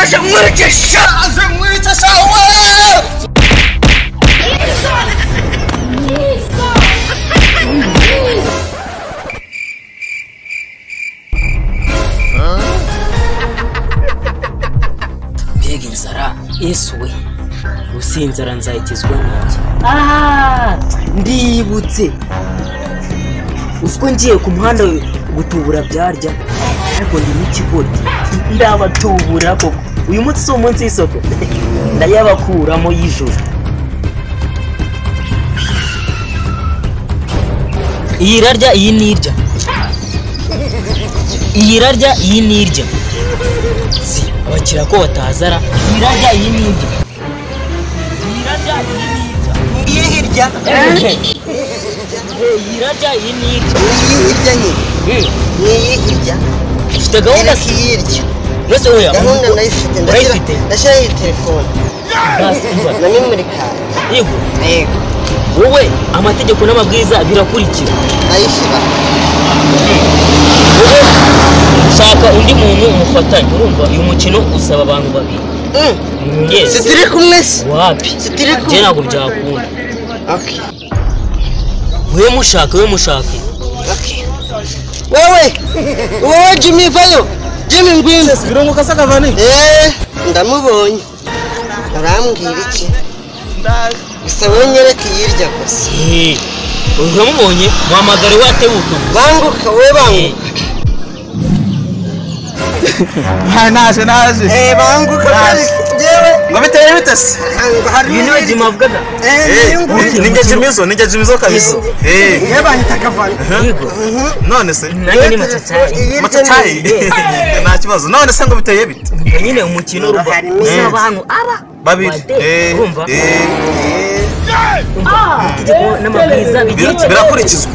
Ndaje mwicisha. Ndaje mwicisha we. Mbega inzara Yesu we. Usinzara nzayikizwa n'iki? Ah, ndibutse. Usiko ngiye ku muhanda gutubura byarya ariko ndi n'ikigoryi ndabatubura koko. Uyu munsi si umunsi w'isoko ndayabakuramo y'ijoro. Iyi irarya iyi nirya. Iyi irarya iyi nirya. Si abakira ko batazara. Iyi irarya iyi nirya. Iyi irarya iyi nirya. Iyi hirya. Iyi irarya iyi nirya. Iyi hirya ni. Ni iyi hirya. Ufite gahunda si hirya. Mbese oya gahunda ndayifite ndashyira iyi telefone. Na memory card. Yego. Yego. Wowe amategeko n'amabwiriza birakurikira. Ndayishyira. Wowe shaka undi muntu umufatanye. Urumva uyu mukino usaba abantu babiri. Yes. Sitiri kumwe se? Wapi? Sitiri kumwe. Je ntabwo byakunda. Okay. Wewe mushake, wewe mushake. Okay. Wewe! Wewe Jimmy vayo. Jimmy ngwino. Birunguka se Cavani? Eh, ndamubonye. Arambwira iki? Gusa wowe nyereka iyirya gusa. Uramubonye? Muhamagare watebuka. Banguka wowe banguka. Naje naje. Eh, banguka jewe. Ngo biteye bite se? Uyu niwe Jimmy avugaga? Eh, ninjye Jimizo, ninjye Jimizo kabisa. Eh, yewe banyita Cavani. Yego. None se? Nanjye ni Machachayi. Machachayi? Nta kibazo. None se ngo biteye bite? Nyine umukino uruba usaba abantu aba babiri. Eh, urumva? Eh. Amategeko n'amabwiriza birakurikizwa.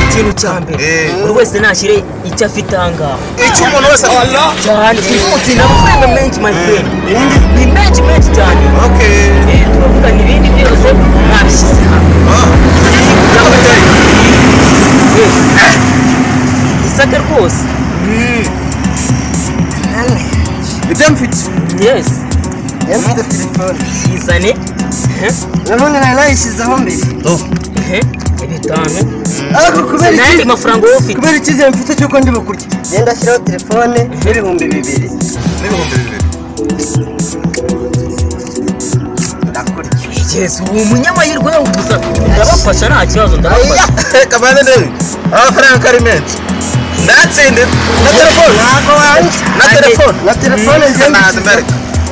Ikintu cya mbere buri wese nashyire icyo afite aha ngaha. Icyo umuntu wese afite cyane ni amafaranga menshi my friend. Ni menshi menshi cyane. Okay. Turavuga n'ibindi byose mwabishyize hamwe. Isaka rwose. Ibyo mfite. Yes. Mfite telefone. Izane. Nabonye nayo nayishyizeho mbere. Bitanu. Ariko kubera iki mafaranga wowe ufite? Kubera icyizere mfite cy'uko ndi bukurye. Genda ashyiraho telefone n'ibihumbi bibiri. N'ibihumbi bibiri. Ndakurya. Yes, ubu umunyamahirwe yo gusa ndabafasha nta kibazo ndabafasha. Cavani ndebe. Amafaranga ari menshi. Ndatsinde na telefone. Ntabwo wanjye. Na telefone. Na telefone njye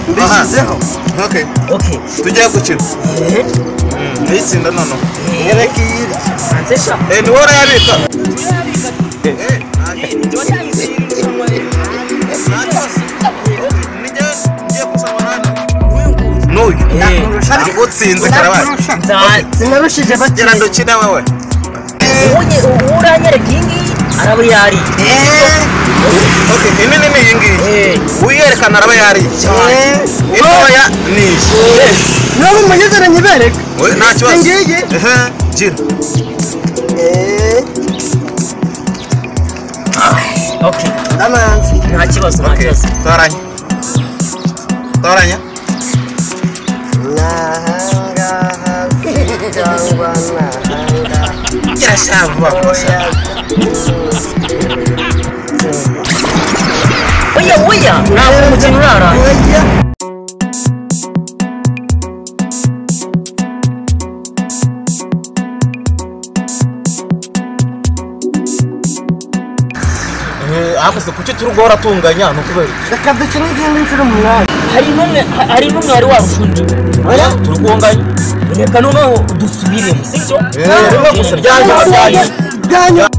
mbishyizeho. Okay. Okay. Tujya gukina. Ndayitsinda noneho. Nyereka iyirya. Hanze sha. Eh, ni wowe urayabika. N'uyu. Utsinze karabaye. Sinarushije Gira bakira. ndukine wewe. Uranyereka iyi ngiyi araba yariye. Okay, inini ni iyi ngiyi. Uyerekana araba yariye. Intoya ni iyi. Nabo munyuzere nyibereka. Nta kibazo. Ngiyi. Ehe, gira. Okay. Ndamanzi. Nta kibazo, nta kibazo. Toranya. Toranya. Nahangaha cyangwa nahangaha. Gira sha vuba vuba. Oya oya, ntabwo umukino urarangira. Ariko kuki turi guhora tunganya ni ukubera iki? Reka dukine izindi nshuro umunani. Hari n'umwe wari warusha undi. Oya, turi guhunganya. Reka noneho dusubiremo, sibyo? Rimwe gusa ryanyuma ryanyuma.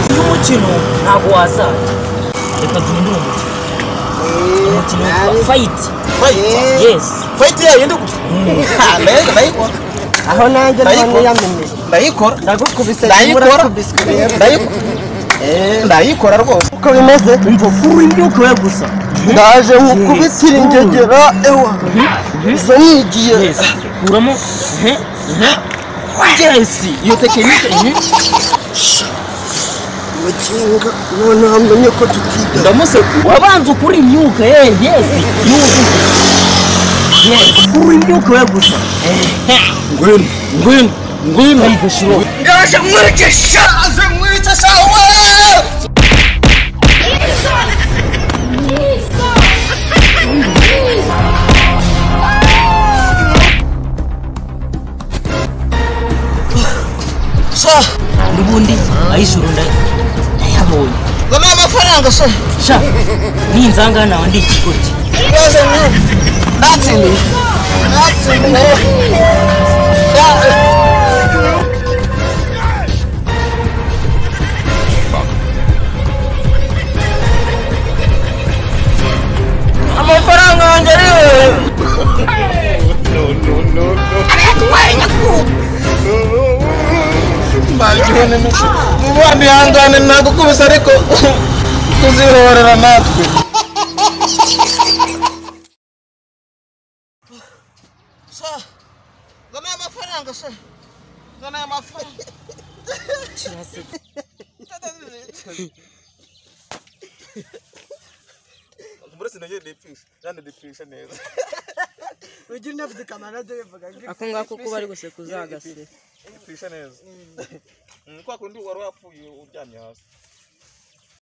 Uyu mukino ntabwo wazajya. Reka duhindure umukino. Umukino witwa fight. Fight? Yes. Fight yayindi gusa. Ndayikora. Aho nanjye niyamenye. Ndayikora. Ndagukubise Ndayikora. Ndayikubise. Ndayikora. Ndayikora rwose. Uko bimeze? Umva kuri imyuka we gusa. Ndaje nkukubitira ingegera ewa. Izo nigiye. Kuramo. Yes, iyo tekinike. Mukinga none hamenye ko tutiga. Ndamuseka. Wabanza ukuri imyuka yes. Yes, kuri imyuka we gusa. Ngwino, ngwino, ngwino. Ndaje mwicisha, aze mwicisha we. Nubundi ayishuru ndayabonye. Ngoma amafaranga se. Sha, ninzanga nawe ndi ikigoryi. Natsindiye. Natsindiye. Amafaranga yanjye ari No, no, no, no. Mubandi ihangane nagukubise ariko tuzihorera natwe. Sha, ngoma amafaranga se. Ngoma amafaranga. Neza. Ako ngako ko bari guseka uzagaseka. Ipfisha neza. Kwa kundi wari wapfuye uryamye hasi.